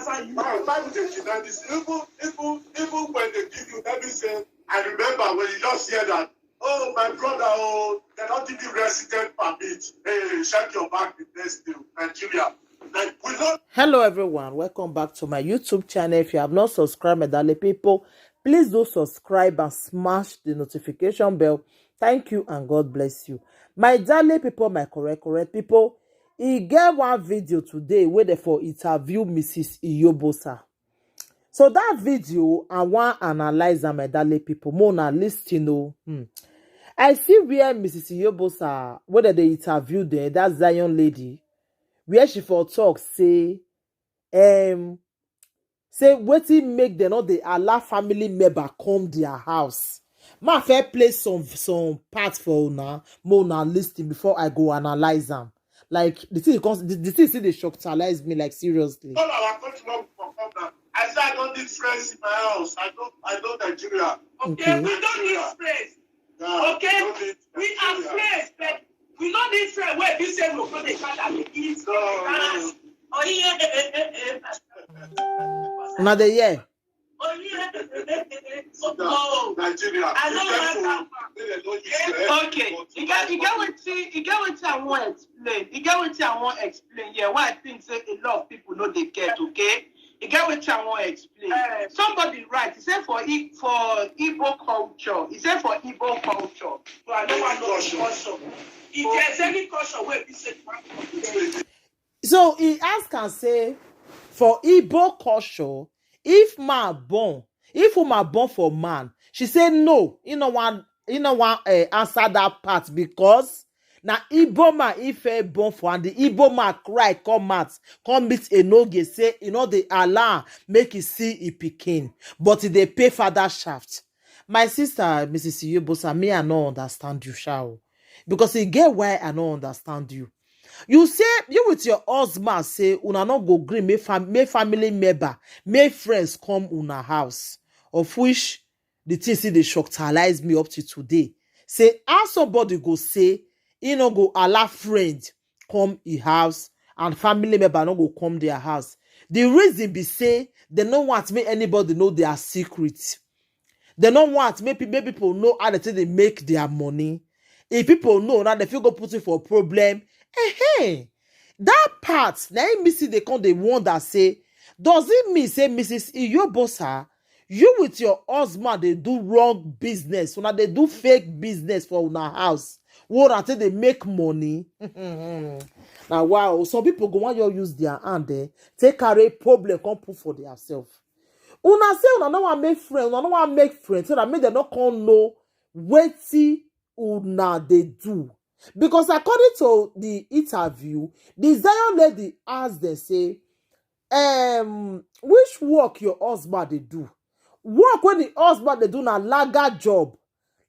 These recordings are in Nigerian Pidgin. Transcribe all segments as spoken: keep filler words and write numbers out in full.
Why would they deny this? Even, even, even when they give you, let me say, I remember when you just hear that, "Oh, my brother, oh, they don't give you resident permit. Hey, check your back the next day, Nigeria." Like, we not Hello everyone, welcome back to my YouTube channel. If you have not subscribed, my darling people, please do subscribe and smash the notification bell. Thank you and God bless you. My darling people, my correct, correct people, e get one video today wey dey for interview Missus Iyobosa. So that video, I wan analyze am, my darling people. Mo na listen o. Hmm. I see where Missus Iyobosa, wey dem dey interview there, that Zion lady, where she for talk say, um, say wetin make dem no dey allow family member come their house. Ma first play some some part for una, mo una listen before I go analyze am. Like the thing, come- the, the thing still dey shockalize me, like, seriously. All our country not for come now. I say I don't need friends in my house. I don't. I know Nigeria. Okay. We don't need friends. Yeah, Okay. Don't need We are Nigeria. Friends, but we don't need friends where we say we go dey gather dey eat, go dey dance. Oh yeah, eh, eh, eh, eh. Una dey hear? Oh yeah, eh, eh, eh, eh, eh. Oh, Nigeria. I Be don't careful. want Make dem no use Eh, their head okay. for You get, you get somebody. Wetin, you get wetin I wan explain. You get wetin I wan explain here. Why I think say a lot of people no dey get, okay? You get wetin I wan explain. Somebody write. He say for I- for Igbo culture. He say for Igbo culture. So I don't want no culture. If there's any culture where we say So he ask and say, for Igbo culture, if man born, if woman born for man, she say no. He no wan, he no wan uh, answer that part because na Igbo man he fair born for, and the Igbo man cry come out, come meet Enoge say he no dey allow make he see he pikin, but he dey pay father shaft. My sister, Missus Iyobosa, me I no understand you, sha o, because e get why I no understand you. You say you with your husband say una no go gree make fam make family member, make friends come una house, of which the thing still dey shockalize me up to today. Say how somebody go say he no go allow friend come e house and family member no go come their house. The reason be say they no want make anybody know their secret. They no want make pe- make people know how they take dey make their money. If people know now, they fit go put it for problem. Hey, that part now me see they come dey wonder say, does it mean say Missus Iyobosa, you with your husband they do wrong business, una they do fake business for una house, where until they make money? Now wow, some people go want you use their hand there, take carry problem come put for themselves. Una say una no wan make friend, una no wan make friend so that make dem no come know wetin una dey do. Because according to the interview, the Zion lady ask dem say, um, which work your husband dey do? Work wey the husband dey do na laga job.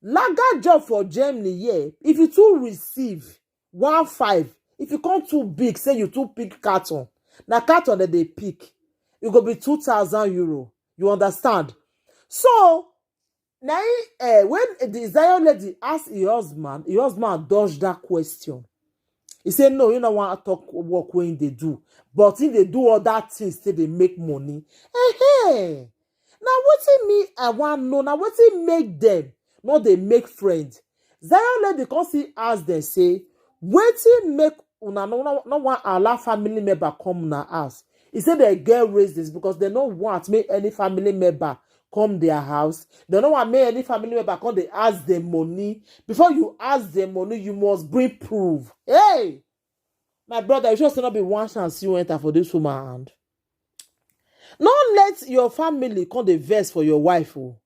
Laga job for Germany here, if you too receive one five, if you come too big, say you too pick carton, na carton dem dey pick, e go be two thousand euro. You understand? So na him, eh, when the Zion lady ask her husband, her husband dodge that question. He say no, he no wan talk work wey he dey do, but he dey do other things to dey make money. Hey, now wetin me I wan know? Now wetin make them no dey make friend? Zion lady come see ask them say, wetin make una no no no wan allow family member come una house? He say they get reasons because they no want make any family member come their house. They no want make any family member come dey ask them money. Before you ask them money, you must bring proof. Hey, my brother, you sure say no be one chance you enter for this woman hand? No let your family come dey vex for your wife o.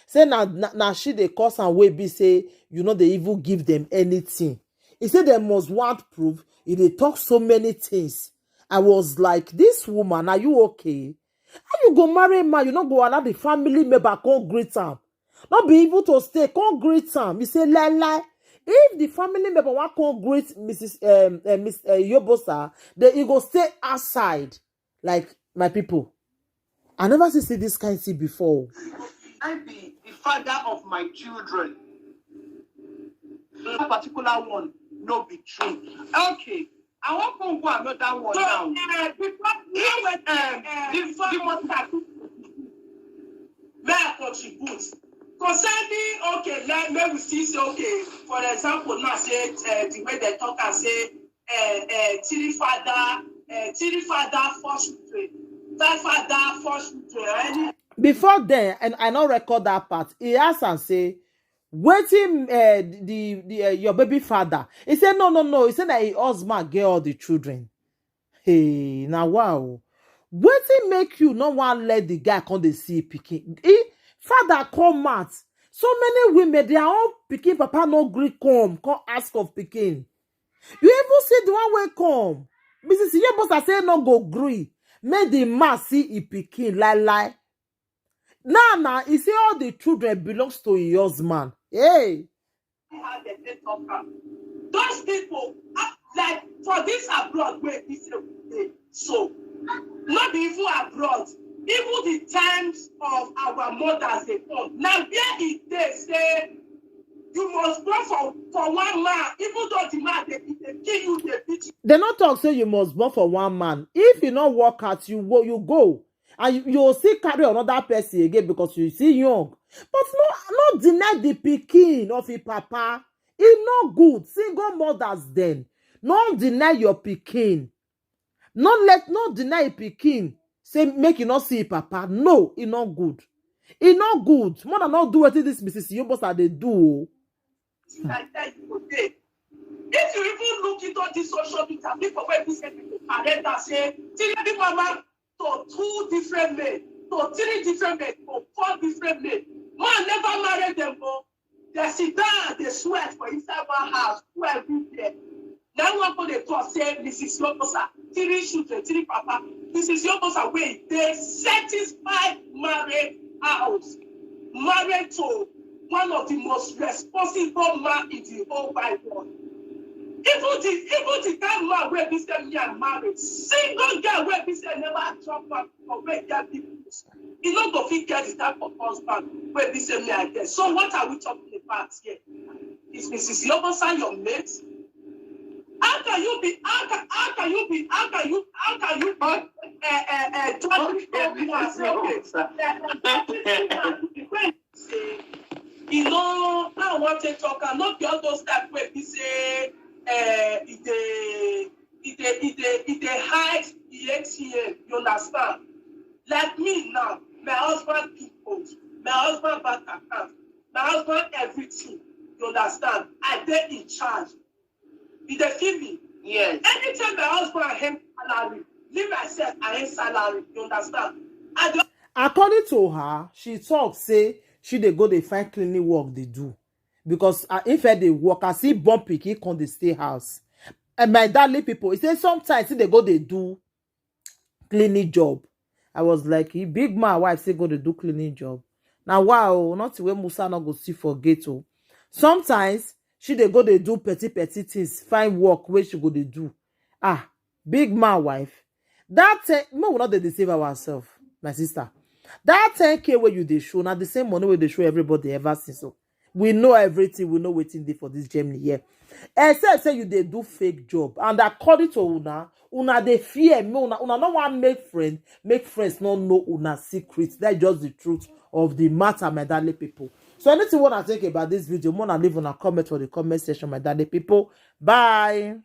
Say na, na na she dey cause am wey be say you no dey even give them anything. He say they must want proof. He dey talk so many things. I was like, this woman, are you okay? How you go marry man, you no go allow the family member come greet am? No be even to stay, come greet am. He say lie lie. If the family member wan come greet Missus Um, uh, Miss uh, Yobosa, then he go stay outside. Like, my people, I never see see this kind thing before. I be the father of my children. That particular one no be true. Okay. I wan come go another one So, now. uh, before, Now, um, uh, before before that, may I contribute? Concerning, okay, let me we see say, okay, for example, now say uh, the way they talk and say, uh, uh, three father, uh, three father, four children, five father, four children. Any Before then, and I no record that part. He asked and say, "Waiting, uh, the the uh, your baby father." He said, "No, no, no." He said that his husband get all the children. Hey, now wow. Wetin make you no wan let the guy come dey see pikin? He father come out. So many women, their own pikin papa no gree come, come ask of pikin. You even see the one wey come. Missus Iyobosa say no go gree. Make the man see e pikin lie lie. Now now he say all the children belongs to his husband. Hey, how dem take talk am. Those people, ah, like for this abroad wey be say we dey so, no be even abroad, even the times of our mothers dey come. Na where e dey say you must born for for one man, even though the man dey e dey kill you, dey beat you. They no talk say you must born for one man. If you no work out, you go, you go. And you, you will still carry another person again because you still young. But no, no deny the pikin of your papa. E no good. Single mothers then. No deny your pikin. No let, no deny your pikin. Say make you not see your papa. No, e no good. E no good. Mother no do wetin this Missus Iyobosa dey do. Oh. I tell you today. If you even look into this social media, people wey be say people parent am say, "Three baby mama to two different men, to three different men, to four different men." Man never marry them, but they sit down, they sweat for inside one house, do everywhere. Now one go dey talk say, "Missus Iyobosa, three children, three papa." Missus Iyobosa wey dey satisfied married house, married to one of the most responsible man in the whole wide world. Even the even the kind man wey be say me I marry, single girl wey be say never drop am for wey get big house. E no go fit get the type of husband wey be say me I get. So what are we talking about here? Is Missus Iyobosa your mate? How can you be how can how can you be how can you how can you be uh, uh, uh, judging someone and say, okay, uh, uh, say, you know, I want to talk and not be all those type wey be say uh, e dey e dey e dey e dey hide the A T M. You understand? Like me now, my husband pin code, my husband bank account, my husband everything. You understand? I dey in charge. You dey feel me? Yes. Anytime my husband him salary, me myself I him salary. You understand? I dey According to her, she talk say she dey go dey find cleaning work dey do because uh, if I dey work, I see born pikin come dey stay house. And my darling people, he say sometimes he dey go dey do cleaning job. I was like, "E big man wife say go dey do cleaning job." Now wow, not wey Musa no go see for gate. Oh. Sometimes she dey go dey do petty petty things, find work where she go dey do. Ah, big man wife. That ten, no, we not dey deceive ourselves, my sister. That ten K where you dey show, now the same money where they show everybody ever since. So we know everything, we know wetin dey for this Germany here. Except say you dey do fake job. And according to una, una dey fear me, una, una no wan make friend, make friends no know una secret. That's just the truth of the matter, my darling people. So anything wanna think about this video, wanna leave una comment for the comment section, my darling people. Bye.